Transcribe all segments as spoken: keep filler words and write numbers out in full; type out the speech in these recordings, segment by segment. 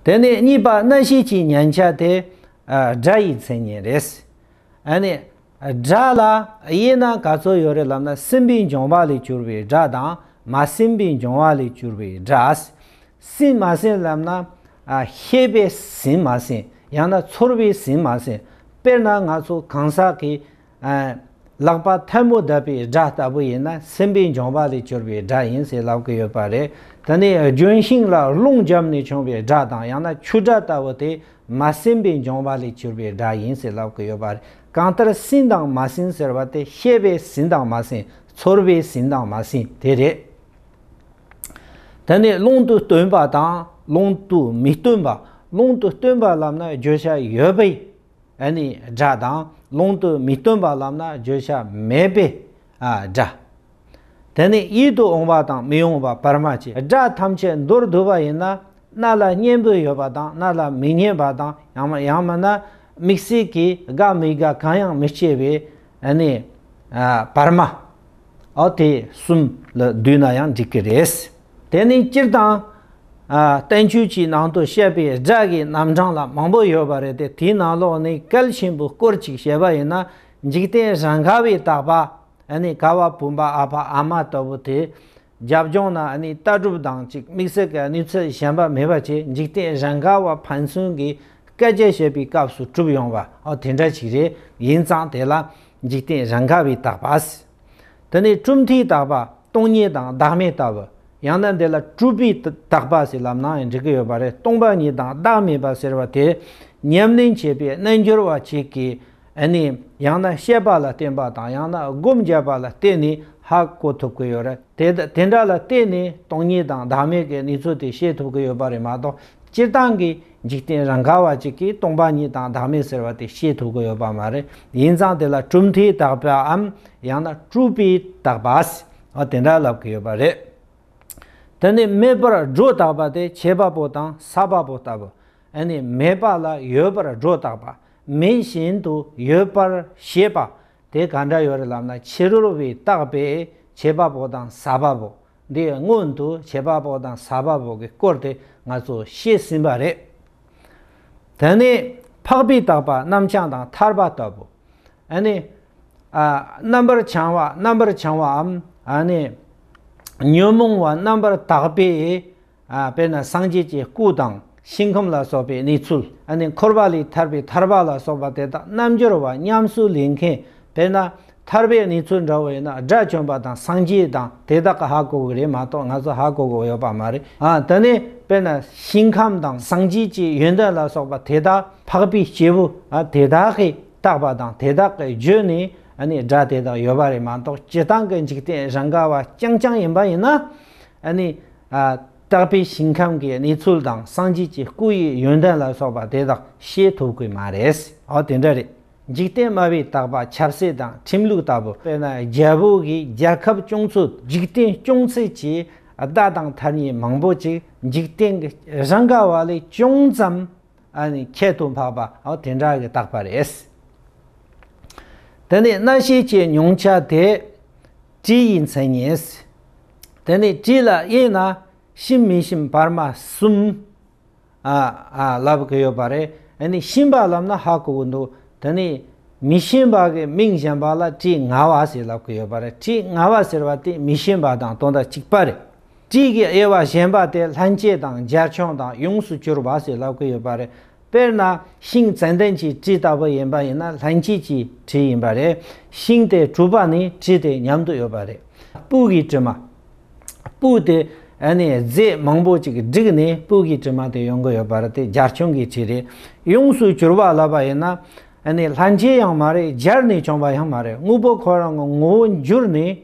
དེ་ནས་གཉིས་པ་རྣ་ཤེས་ཀྱི་མཉན་ཆ་དེ་ཨ་སྒྲ་ཡི་མཚན་ཉིད་རེད། ཨ་ནི་སྒྲ་ལ་དབྱེ་ན་ག་ཚོད་ཡོད་རེད་ལབ་ན། སེམས་པའི་འབྱུང་བ་ལས་གྱུར་པའི་སྒྲ་དང་། མ་ཟིན་པའི་འབྱུང་བ་ལས་གྱུར་པའི་སྒྲ། ཟིན་མ་ཟིན་ལབ་ན། ཨ་ཤེས་པས་ཟིན་མ་ཟིན། ཡང་ན་ཚོར་བས་ཟིན་མ་ཟིན། དཔེར་ན་ང་ཚོ་གང་ཟག་གི་ཨ་ལག་པ་ཐལ་མོ་བརྡབས་པའི་སྒྲ་ལྟ་བུ་ཡིན་ན། སེམས་པའི་འབྱུང་བ་ལས་གྱུར་པའི་སྒྲ་ཡིན་ཟེར་ལབ་ཀྱི་ཡོད་པ་རེད། དེ་ནས་ལྗོན་ཤིང་ལ་རླུང་བརྒྱབ་ནས་བྱུང་བའི་སྒྲ་དང་། ཡང་ན་ཆུ་སྒྲ་ལྟ་བུ་དེ་མ་ཟིན་པའི་འབྱུང་བ་ལས་གྱུར་པའི་སྒྲ་ཡིན་ཟེར་ལབ་ཀྱི་ཡོད་པ་རེད། གང་ལྟར་ཟིན་དང་མ་ཟིན་ཟེར་བ་དེ་ཤེས་པས་ཟིན་དང་མ་ཟིན། ཚོར་བས་ཟིན་དང་མ་ཟིན་དེ་རེད། དེ་ནས་ལུང་དུ་སྟོན་པ་དང་ལུང་དུ་མི་སྟོན་པ། ལུང་དུ་སྟོན་པ་ལབ་ན་བརྗོད་བྱ་ཡོད་པའི་ཨ་ནི་སྒྲ་དང་། ལུང་དུ་མི་སྟོན་པ་ལབ་ན་བརྗོད་བྱ་མེད་པའི་ཨ་སྒྲ། དེ་ནས་ཡིད་དུ་འོང་བ་དང་མི་འོང་བ་བར་མ་བཅས། སྒྲ་ཐམས་ཅད་མདོར་བསྡུ་བ་ཡིན་ན། སྣ་ལ་སྙན་པོ་ཡོད་པ་དང་། སྣ་ལ་མི་སྙན་པ་དང་། ཡང་ན་ཡང་མིན་ན་དམིགས་བསལ་གྱི་དགའ་མི་དགའ་གང་ཡང་མི་སྐྱེ་བའི་ཨ་ནི་ཨ་བར་མ། ཨོ་དེ་གསུམ་ལ་བསྡུས་ན་ཡང་འགྲིག་གི་རེད། དེ་ནི་སྤྱིར་བཏང་ཨ་བསྟན་བཅོས་ཀྱི་ནང་དུ་བཤད་པའི་སྒྲ་གི་རྣམ་གྲངས་ལ་མང་པོ་ཡོད་པ་རེད་དེ། དེའི་ནང་ལོགས་ནས་གལ་ཆེན་པོ་སྐོར་ཅིག་བཤད་པ་ཡིན་ན། འཇིག་རྟེན་རང་ག་བའི་བརྟག་པ། ཨ་ནི་ག་བ་བུམ་པ་ཨ་ཕ་ཨ་མ་ལྟ་བུ་དེ། རྒྱབ་ལྗོངས་ན་ཨ་ནི་ལྟ་གྲུབ་དང་གཅིག་དམིགས་བསལ་གྱི་གནས་ཚུལ་གཞན་པ་མེད་པ་བྱས། འཇིག་རྟེན་རང་ག་བ་ཕན་ཚུན་གྱི་སྐད་ཆ་བཤད་པའི་སྐབས་སུ་གྲུབ་ཡོང་བ། ཨོ་དེ་འདྲ་ཞིག་རེད། ཡིན་ཙང་དེ་ལ་འཇིག་རྟེན་རང་ག་བའི་བརྟག་པ། དེ་ནས་གྲུབ་མཐའི་བརྟག་པ། སྟོང་ཉིད་དང་བདག་མེད་ལྟ་བུ། ཡང་ན་འདི་ལ་གྲུབ་པའི་བརྟག་པ་ཟེར་ལབ་ན་ཡང་འགྲིག་གི་ཡོད་པ་རེད། སྟོང་པ་ཉིད་དང་བདག་མེད་པ་ཟེར་བ་དེ། ཉམས་ལེན་བྱེད་པའི་རྣལ་འབྱོར་བ་ཅིག་གིས་ཨ་ནི་ཡང་ན་བཤད་པ་ལ་བརྟེན་པ་དང་། ཡང་ན་སྒོམ་བརྒྱབ་པ་ལ་བརྟེན་ནས་ཧ་གོ་ཐུབ་ཀྱི་ཡོད་རེད། དེ་དེ་འདྲ་ལ་བརྟེན་ནས་སྟོང་ཉིད་དང་བདག་མེད་ཀྱི་གནས་ཚུལ་དེ་ཤེས་ཐུབ་ཀྱི་ཡོད་པ་རེད་མ་གཏོགས། སྤྱིར་བཏང་གི་འཇིག་རྟེན་རང་ག་བ་ཅིག་གིས་སྟོང་པ་ཉིད་དང་བདག་མེད་ཟེར་བ་དེ་ཤེས་ཐུབ་ཀྱི་ཡོད་པ་མ་རེད། ཡིན་ཙང་དེ་ལ་གྲུབ་མཐའི་བརྟག་པའམ་ཡང་ན་གྲུབ་པའི་བརྟག་པ། ཨ་དེ་འདྲ་ལབ་ཀྱི་ཡོད་པ་རེད། དེ་ནས་མེད་པར་སྒྲོ་བཏགས་པ་དེ་བྱེད་པ་པོ་དང་ཟ་བ་པོ་ལྟ་བུ། ཨ་ནི་མེད་པ་ལ་ཡོད་པར་སྒྲོ་བཏགས་པ། མེད་བཞིན་དུ་ཡོད་པར་བྱེད་པ། དེ་ག་འདྲ་ཡོད་རེད་ལབ་ན། ཕྱི་རོལ་པའི་བརྟགས་པས་བྱེད་པ་པོ་དང་ཟ་བ་པོ། འདིའི་སྔོན་དུ་བྱེད་པ་པོ་དང་ཟ་བ་པོ་གི་སྐོར་དེ་ང་ཚོ་བཤད་ཟིན་པ་རེད། དེ་ནས་འཕགས་པའི་བརྟག་པ། རྣམ་བྱང་དང་ཐར་པ་ལྟ་བུ། ཨ་ནི་ཨ་རྣམ་པར་བྱང་བ། རྣམ་པར་བྱང་བའམ་ཨ་ནི་ཉོན་མོངས་པ་རྣམ་པར་དག་པས། ཨ་དཔེར་ན་སངས་རྒྱས་ཀྱི་སྐུ་དང་ཞིང་ཁམས་ལ་སོགས་པའི་གནས་ཚུལ། ཨ་ནི་འཁོར་བ་ལས་ཐར་པའི་ཐར་པ་ལ་སོགས་པ་དེ་དག་རྣལ་འབྱོར་བ་ཉམས་སུ་ལེན་མཁན། དཔེར་ན་ཐར་པའི་གནས་ཚུལ་འདྲ་བོ་ཡིན་ན་དགྲ་བཅོམ་པ་དང་སངས་རྒྱས་དང་དེ་དག་གིས་ཧ་གོ་གི་རེད་མ་གཏོགས་ང་ཚོ་ཧ་གོ་གི་ཡོད་པ་མ་རེད། ཨ་དེ་ནས་དཔེར་ན་ཞིང་ཁམས་དང་སངས་རྒྱས་ཀྱི་ཡོན་ཏན་ལ་སོགས་པ་དེ་དག་འཕགས་པའི་སྐྱེས་བུ་ཨ་དེ་དག་གིས་བརྟགས་པ་དང་དེ་དག་གིས་བརྗོད་ནས་ཨ་ནི་སྒྲ་དེ་དག་ཡོད་པ་རེད་མ་གཏོགས། སྤྱིར་བཏང་གི་འཇིག་རྟེན་རང་ག་བ་རྐྱང་རྐྱང་ཡིན་པ་ཡིན་ན། ཨ་ནི་ཨ་དག་པའི་ཞིང་ཁམས་ཀྱི་གནས་ཚུལ་དང་སངས་རྒྱས་ཀྱི་སྐུ་ཡི་ཡོན་ཏན་ལ་སོགས་པ་དེ་དག་ཤེས་ཐུབ་ཀྱི་མ་རེད། ཨོ་དེ་འདྲ་རེད། འཇིག་རྟེན་སྨྲ་བའི་བརྟག་པ། ཆབ་སྲིད་དང་ཁྲིམས་ལུགས་ལྟ་བུ། དཔེར་ན་རྒྱལ་པོ་གིས་རྒྱལ་ཁབ་སྐྱོང་ཚུལ། འཇིག་རྟེན་སྐྱོང་ཚུལ་གྱི་བརྡ་དང་ཐ་སྙད་མང་པོ་ཅིག་འཇིག་རྟེན་གྱི་རང་ག་བ་ལས་ཅུང་ཙམ་ཨ་ནི་ཁྱད་དུ་འཕགས་པ། ཨོ་དེ་འདྲ་གི་བརྟག་པ་རེད། དེ་ནས་རྣ་ཤེས་ཀྱི་མྱོང་བྱ་དེ་དྲི་ཡི་མཚན་ཉིད། དེ་ནས་དྲི་ལ་དབྱེ་ན་ཞིམ་མི་ཞིམ་བར་མ་གསུམ། ཨ་ཨ་ལབ་ཀྱི་ཡོད་པ་རེད། ཨ་ནི་ཞིམ་པ་ལབ་ན་ཧ་གོ་གི་འདུག་དེ་ནས་མི་ཞིམ་པ་གི་མིང་གཞན་པ་ལ་དྲི་ང་བ་ཟེར་ལབ་ཀྱི་ཡོད་པ་རེད། དྲི་ང་བ་ཟེར་བ་དེ་མི་ཞིམ་པ་དང་དོན་དག་གཅིག་པ་རེད། དྲི་གི་དབྱེ་བ་གཞན་པ་དེ་ལྷན་སྐྱེས་དང་འབྱར་ཆུང་དང་ཡོངས་སུ་གྱུར་པ་ཟེར་ལབ་ཀྱི་ཡོད་པ་རེད། དཔེར་ན་ཤིང་ཙན་དན་གྱི་དྲི་ལྟ་བུ་ཡིན་པ་ཡིན་ན་ལྷན་སྐྱེས་ཀྱི་དྲི་ཡིན་པ་རེད། ཤིང་དེ་གྲུབ་པ་ནས་དྲི་དེ་མཉམ་དུ་ཡོད་པ་རེད། སྤོས་ཀྱི་དྲི་མ། སྤོས་དེ་ཨ་ནི་རྫས་མང་པོ་ཅིག་བསྒྲིགས་ནས་སྤོས་ཀྱི་དྲི་མ་དེ་ཡོང་གི་ཡོད་པ་རེད། དེ་འབྱར་ཆུང་གི་དྲི་རེད། ཡོངས་སུ་གྱུར་པ་ལབ་པ་ཡིན་ན་ཨ་ནི་ལྷན་སྐྱེས་ཡང་མ་རེད། སྦྱར་ནས་བྱུང་བ་ཡང་མ་རེད། དངོས་པོ་ཁོ་རང་གི་ངོ་བོ་འགྱུར་ནས་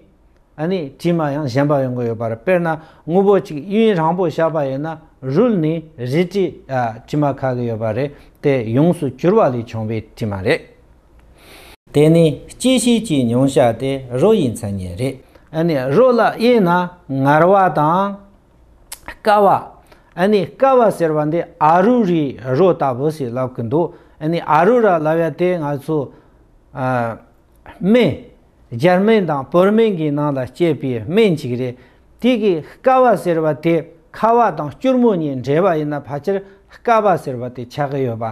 ཨ་ནི་དྲི་མ་ཡང་གཞན་པ་ཡོང་གི་ཡོད་པ་རེད། དཔེར་ན་དངོས་པོ་གཅིག་དབྱིངས་རིང་པོ་བཞག་པ་ཡིན་ན་རུལ་ནས་རལ་གྲི་ཨ་དྲི་མ་ཁ་གི་ཡོད་པ་རེད། དེ་ཡོངས་སུ་གྱུར་པ་ལས་བྱུང་བའི་དྲི་མ་རེད། དེ་ནི་སྐྱེད་བྱེད་ཀྱི་མྱོང་བྱ་དེ་རོ་ཡི་མཚན་ཉིད་རེད། ཨ་ནི་རོ་ལ་དབྱེ་ན་མངར་བ་དང་། བསྐ་བ། ཨ་ནི་བསྐ་བ་ཟེར་བ་འདི་ཨ་རུ་རའི་རོ་ལྟ་བུ་ཞིག་ལབ་ཀྱི་འདུག་ཨ་ནི་ཨ་རུ་ར་ལབ་ཡ་དེ་ང་ཚོ་ཨ་སྨན། སྦྱར་སྨན་དང་བོར་སྨན་གྱི་ནང་ལ་སྐྱེས་པའི་སྨན་ཅིག་རེད། དེ་གི་བསྐ་བ་ཟེར་བ་དེ་ཁ་བ་དང་སྐྱུར་མོ་གཉིས་འདྲེས་པ་ཡིན་ན་ཕལ་ཆེར་ ཀ་བ་ཟེར་བ་དེ་ཆགས་ཀྱི་ཡོད་པ་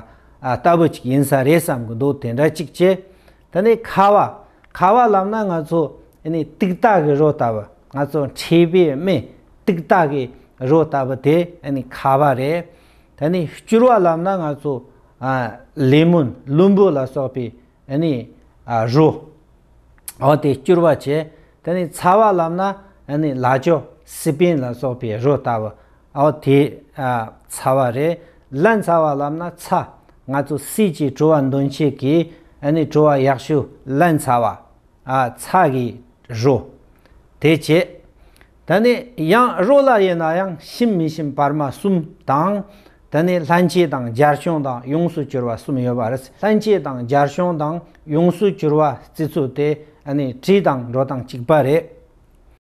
ཨ་ལྟ་བུ་ཅིག་ཡིན་ས་རེད་བསམ་གྱི་འདུག་དེ་འདྲ་ཅིག་བྱས། དེ་ནས་ཁ་བ། ཁ་བ་ལབ་ན་ང་ཚོ་ཨ་ནི་ཏིག་ཏ་གི་རོ་ལྟ་བུ། ང་ཚོ་མཁྲིས་པའི་སྨན་ཏིག་ཏ་གི་རོ་ལྟ་བུ་དེ་ཨ་ནི་ཁ་བ་རེད། དེ་ནས་སྐྱུར་བ་ལབ་ན་ང་ཚོ་ཨ་ལེ་མོན་ལུམ་བུ་ལ་སོགས་པའི་ཨ་ནི་ཨ་རོ། འོ་དེ་སྐྱུར་བ་བྱས། དེ་ནས་ཚ་བ་ལབ་ན་ཨ་ནི་ལ་ཅོ་སི་པན་ལ་སོགས་པའི་རོ་ལྟ་བུ། འོ་དེ་ཨ་ཚ་བ་རེད། ལན་ཚ་བ་ལབ་ན་ཚྭ། ང་ཚོ་ཟས་ཀྱི་བྲོ་བ་འདོན་བྱེད་ཀྱི་ཨ་ནི་བྲོ་བ་ཡག་ཤོས་ལན་ཚ་བ། ཨ་ཚྭ་གི་རོ། དེ་བྱས། ད་ནི་ཡང་རོ་ལ་ཡིན་ན་ཡང་ཞིམ་མི་ཞིམ་བར་མ་གསུམ་དང་། ད་ནི་ལྷན་སྐྱེས་དང་སྦྱར་བྱུང་དང་ཡོངས་སུ་གྱུར་པ་གསུམ་ཡོད་པ་རེད། ལྷན་སྐྱེས་དང་སྦྱར་བྱུང་དང་ཡོངས་སུ་གྱུར་པ་བརྩི་ཚུལ་དེ་ཨ་ནི་དྲི་དང་རོ་དང་གཅིག་པ་རེད།